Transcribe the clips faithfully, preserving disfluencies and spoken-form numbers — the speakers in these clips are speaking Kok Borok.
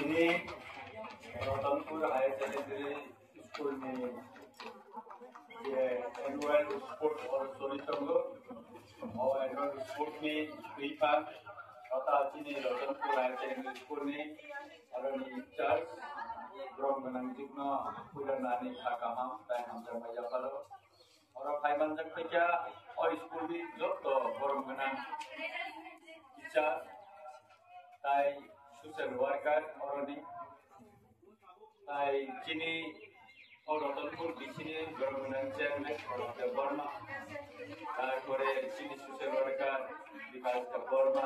Ini Ratanpur Higher Secondary School ni je annual sport hor choli tongo. O annual sport ni twi pha kota chini Ratanpur Higher Secondary School ni aro ni in charge borok gwnang jikno puila nani kha kaham tai hamjakma yapharo. Oro phai manjak phaikha o school ni joto borok gwnang teacher tai social worker oroni. Tai chini o Ratanpur B C ni borok gwnang chairman Pranab Debbarma, tarpore chini social worker Bikash Debbarma,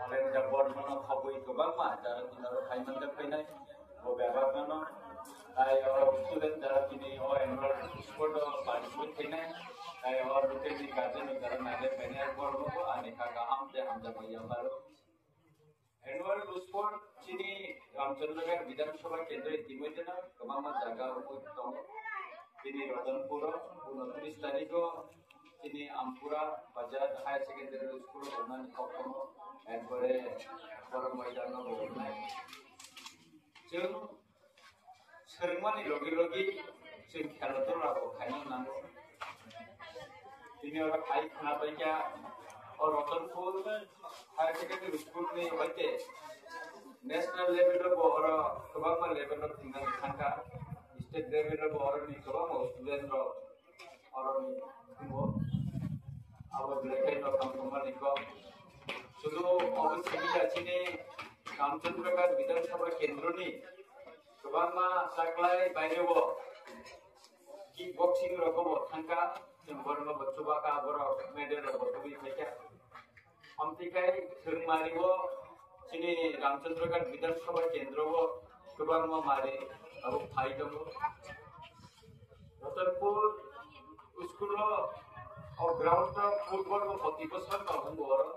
Olen Debbarma no khobwi kwbangma jara tinaro phai manjak phainai bo bebak no. Tai o student jara tini o annual sport o participate khainai, tai o hotel ni guardian jara nailai phainai borok no ani kha kaham tei hamjakma yapharo. Annual sport chini Ramchandragarh Bidhan Sabha Kendro itimodhyeno kwbangma jaga o tongo. Chini Ratanpur o unotris tarikh o chini Ampura Bazar Higher Secondary School o wngnani kok tongo. Erpore Borok Moidan o bo wngnai. Chwng swrwngmani logi logi chwng khela dora bo khaina nango. Tini oro khai khna paikha o Ratanpur Higher Secondary School ni hoite national level o bo oro kwbangma level o thwngna thangkha, state level o bo oro ni kwbangma student rok oro ni thwngo. Abo belai khe no tongthokma ni kok. Sudu obo simi ya chini Ramchandragarh Bidhan Sabha Kendro ni kwbangma chaklai baire o kick boxing rok bo thangkha, chwng borok no bo chubakha, borok medal rok bo tubui phaikha. Amtwi khai chwng mari o chini Ramchandragarh Bidhan Sabha Kendro o kwbangma mari abo phai tongo. Ratanpur school o, o ground o football bo proti bosor tongo oro.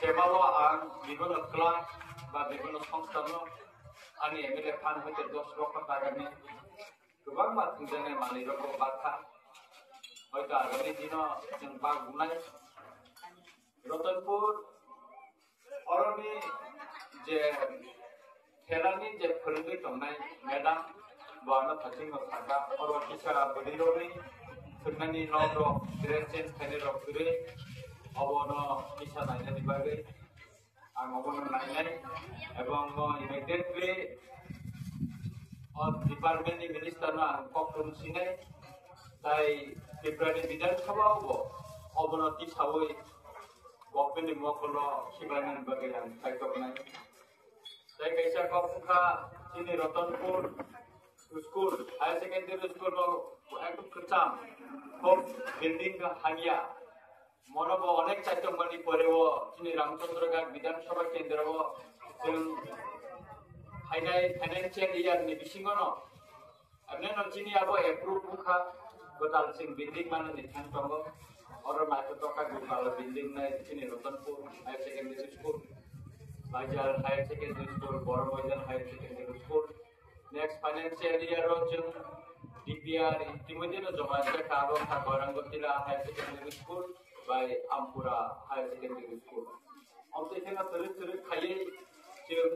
Sema o ang bibhinno club ba bibhinno songstha no ani M L A phan hoite dos loko taka ni kwbangma thwngjaknai manwi rok bo bakha. Hoito agami dino chwng bak bunai. Ratanpur oroni je khelani je phwrwngwi tongnai madam bo ano thaching no sakha, oro kisa bwrwi rokni thwngnani nok rok, dress change khainai rok kwrwi, obono kisa nainani bagwi ang obono nainai, ebong o immediately o department ni minister no ang kok rwng sinai, tai Tripura ni Bidhan Sabha o bo obono tisawi government ni mokolo khibainani bagwi ang kaitor nai. Tai kaisa kok wngkha chini Ratanpur school, higher secondary school no ekdom kwcham, kok building hamya. Mono bo onek chaitok mani pore o chini Ramchandragarh Bidhan Sabha Kendra o chwng phainai financial year ni bisingo no Aboni no chini abo approve wngkha, kwtal chwng building manani thang tongo. Oro naithotok kha Gopal building nai chini Ratanpur Higher Secondary School, Bajar Higher Secondary School, Boromaidan Higher Secondary School. Next financial year o chwng D P R itimodhyeno joma rijak kha, abo wngkha Goirangotila Higher Secondary School bai Ampura Higher Secondary School. Amtwi kheno twrwk twrwk khaiwi chwng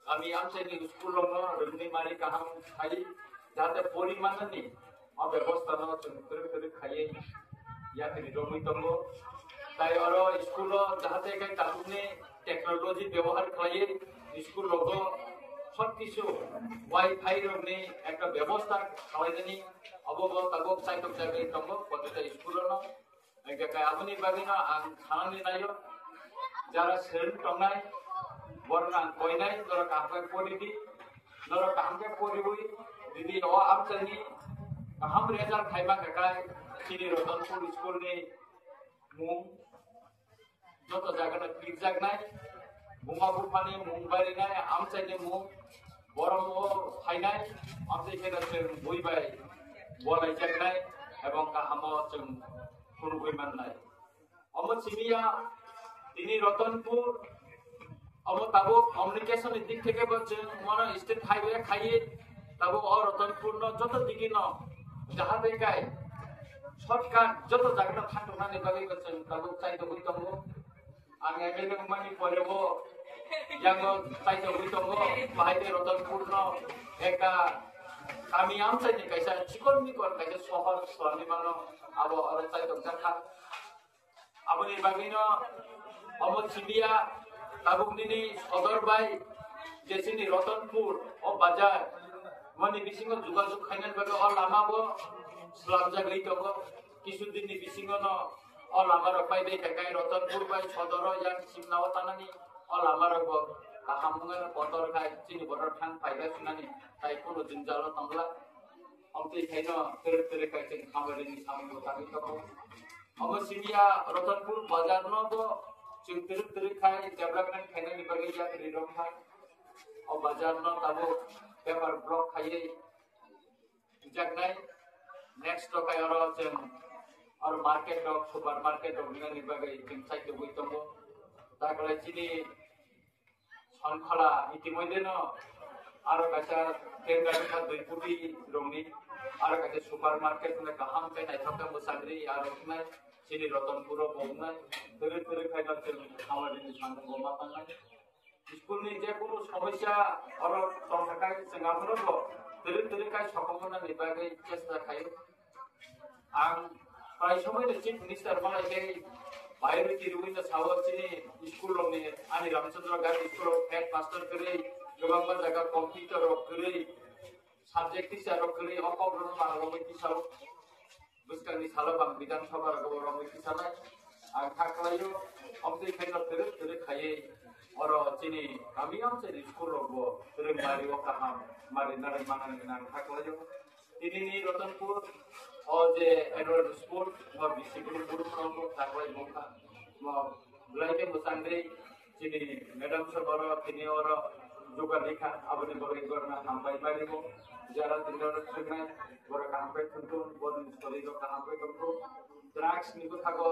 Kami amchaini school rokno rwngni mari kaham khai, jate pori manani o bebosta no chwng kwrwk kwrwk khaiwi yapri romwi tongo. Tai oro school o jahate kai tabukni technology bebohar khlaiwi school rogo sob kisu wifi rokni ekta bebosta khlainani obo bo tabuk chaitok jagwi tongo protita school o no. Hingke kai aboni bagwino ang sanani naio, jara sereng tongnai, borokno ang koinai, norok kaham khe pori di, norok kaham khe poriwi, didi o amchaini kaham result khaima khe kai, chini Ratanpur school ni mung joto jagano pirjaknai, buma buphani mung barinai, amchaini mung, borom o phainai, amchai kheno chwng bui bai bolaijaknai, ebong kahamo chwng phunugwi mannai. Omo simiya tini Ratanpur, omo tabuk communication ni dik theke bo chwng mono state highway khaiwi tabuk o Ratanpur no joto digi no jahate kai shortcut joto jaga no thangtongnani bagwi bo chwng tabuk chai tongwi tongo. Ang M L A wngmani pore bo Yango chaitogwi tongo, bahai tei Ratanpur no ekta kami amchaini kaisa chikon mikon kaisa sohor swlangwi mano, abo oro chaitokjak kha. Aboni bagwino omo simiya tabuk nini sodor bai je chini Ratanpur o bazar moni bisingo jogajog khainani bagwi o lama bo swlamjagwi tongo. Kisu dinni bisingo no o lama rok pai bai kha kai Ratanpur bai sodoro yang simna o tanani o lama rok bo kaham wngwi kotor khai chini borok thang phai bai sunani tai kunu jwngjal o tongla. Amtwi khaino twrwk twrwk khai chwng khambarini samung bo tangwi tongo. Omo simiya Ratanpur bazar no bo chwng twrwk twrwk khai development khainani bagwi yak ri rok kha. O bazar no tabuk paper block khaiwi rijaknai. Next to khai oro chwng oro market rok, super market rok wngnani bagwi chwng chaitugwi tongo. Taklai chini Sonkhola itimodhye no aro kaisa train gari kha dui koti rokni, aro kaisa super market hwnwi kaham khe naithok khe mwchangri aro wngnai chini Ratanpuro bo wngnai. Twrwk twrwk khai no chwng khambarini samung bo ma tangnai. School ni je kunu somosya oro tongkha khai chwng abono bo twrwk twrwk khai sokomornani bagwi chesta khaio. Ang prai somoi no Chief Minister malai khe bayro kirui no sao chini school rok ni ani Ramchandra Gandhi school rok headmaster kwrwi, kwbangma jaga computer rok kwrwi, subject teacher rok kwrwi, o kok rok no manrogwi tisao. Bwskangni salo bang Bidhan Sabha rok bo romwi tisanai. Ang kha khlaio, omtwi khaino twrwk twrwk khaiwi oro chini kami amchaini school rok bo twrwk mari o kaham mari narwk manani ang kha khlaio. Tini ni Ratanpur o je annual sport mo bisi guru guru rok bo taklai bongkha. Mo belai khe mwchangwi chini madam sir oro tini oro jugar rikha, aboni bagwi gorna hambai mari bo. Jara tini oro thwngnai borok kaham khe thwngthun, borokni sori rok kaham khe tongthun. Drugs ni bwkhago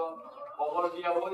obol diyawi